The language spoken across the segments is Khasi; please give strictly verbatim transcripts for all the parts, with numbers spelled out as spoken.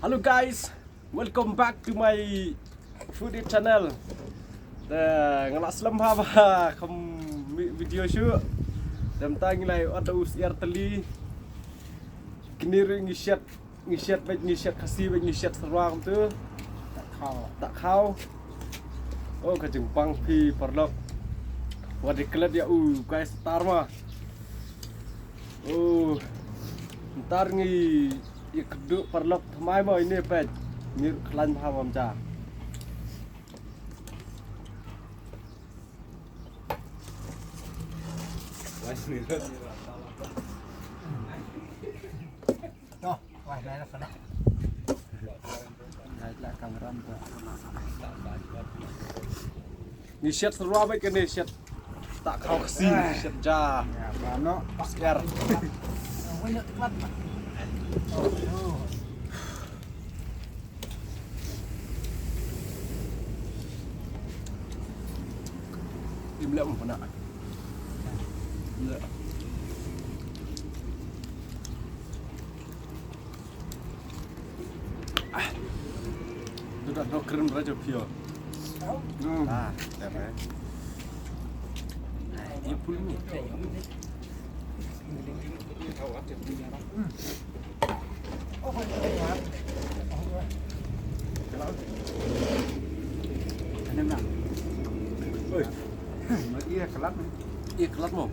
Hello guys, welcome back to my foodie channel. Te nga la slem ha ba kham mi-, video shu. Te mynta ngi la ot da u syiar tylli. Kine ruh ngi shet, ngi shet bad ngi shet khasi bad ngi shet syrwa kumtu. Da khaw. Da khaw. Oh, ka jingbang phi paralok. Wat ïa klet ïa u guys tar ma. Oh. Ntar ngi ïa kdew paralok thymmai mo ine peit. Ngi khlaiñ bha bam ja. To, wah, nai la sana. Nai la kamera. Ngi shet syrwa bad kane shet. Da khaw khasi, shet ja. Ïa, ba no. Syiar. Im leh um pynah. Im leh. Ah. Tu dah dok keren raja pio. Hmm. Ah, dah, eh. Ini pun ni. Oi. Iya, kelat ni. Iya, kelat mo.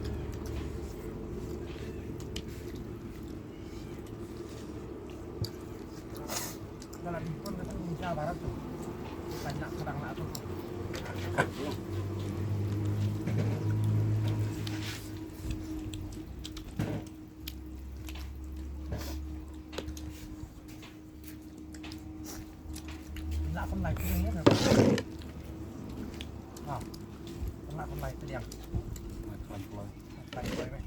Dalam pun kata India Barat tu. Banyak perang lah tu. Nak pun lai tu ni. Ah. Nak pun lai tu dia. Nak pun lai. Nak pun lai.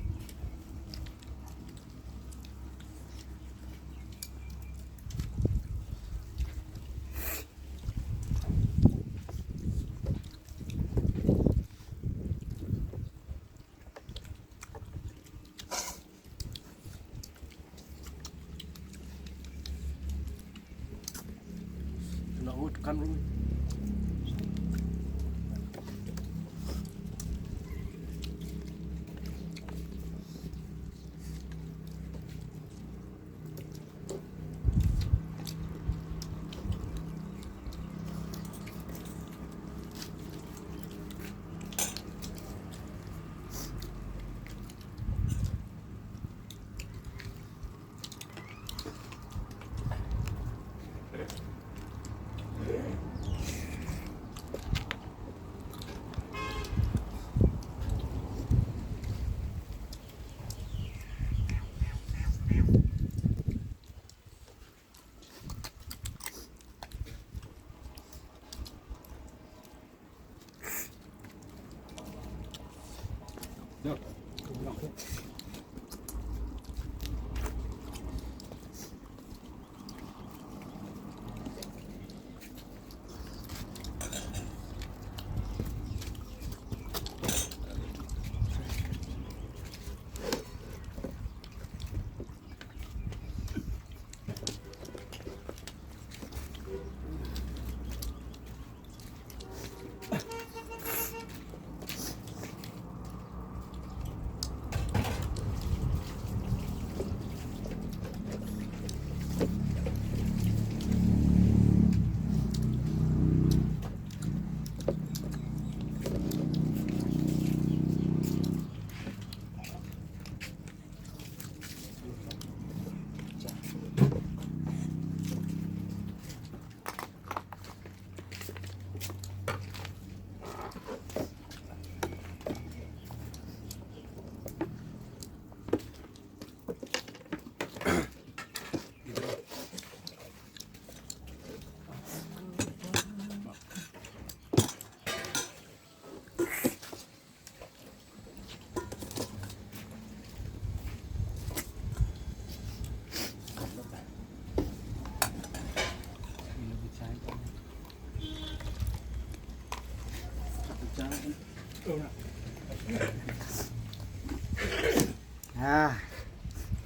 Ah,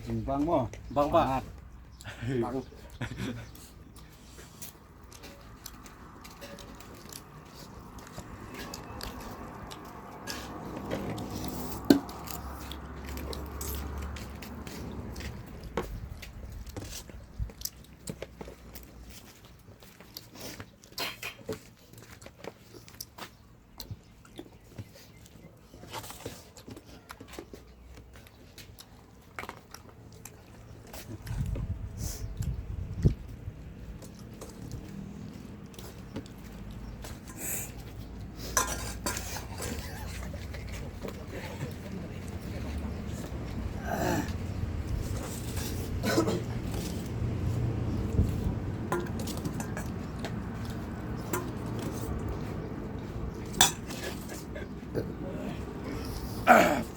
jingbang mo. Bang ba. Bang.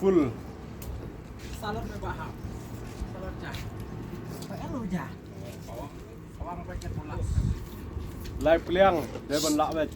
Full. Salad me ba ha. Salad ja. Ba elu ja. Awang, awang paket pula. Lai pliang, dei ban lah wet.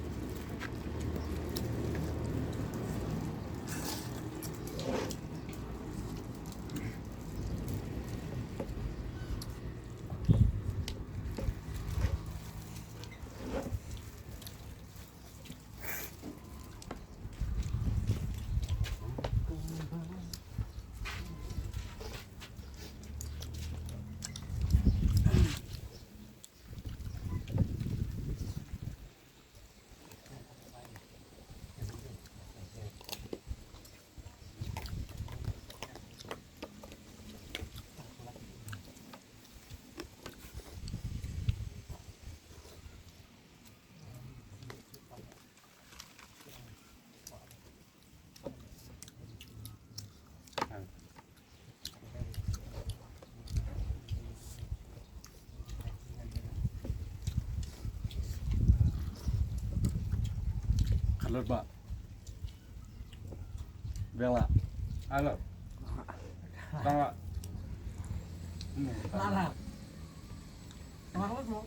Khatlot ba. Biang lah. Ano? Tang lah. Lah, lah. Tang lah, mo.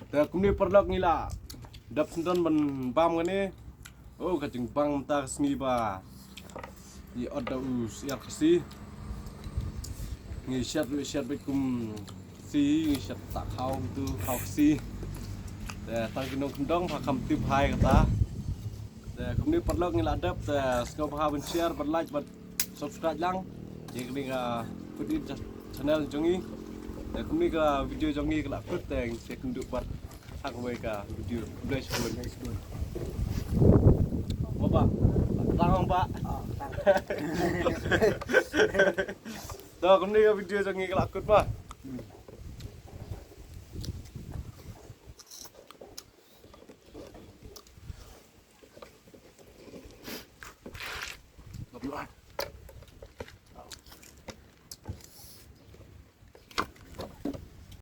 Te kumne paralok ngi la dep syndon ban bam kane. Oh, ka jingbam mynta ka sngi ba ngi ot da u syiar Khasi. Ngi shet ruh shet beit kum Khasi, ngi shet ta khaw tu khaw Khasi. Te tang ki nongkyndong ba kham tip hi kata. Te kumne paralok ngi la dep, te sngewbha ban share, ban like, ban subscribe lang ïa kane ka Foodie channel jong ngi. Te kumne ka video jong ngi ka la kut, te ngi sa kynduh pat ha kawei ka video. Khublei shibun. Ba ba. Tang ba. To kumne ka video jong ngi ka la kut ba.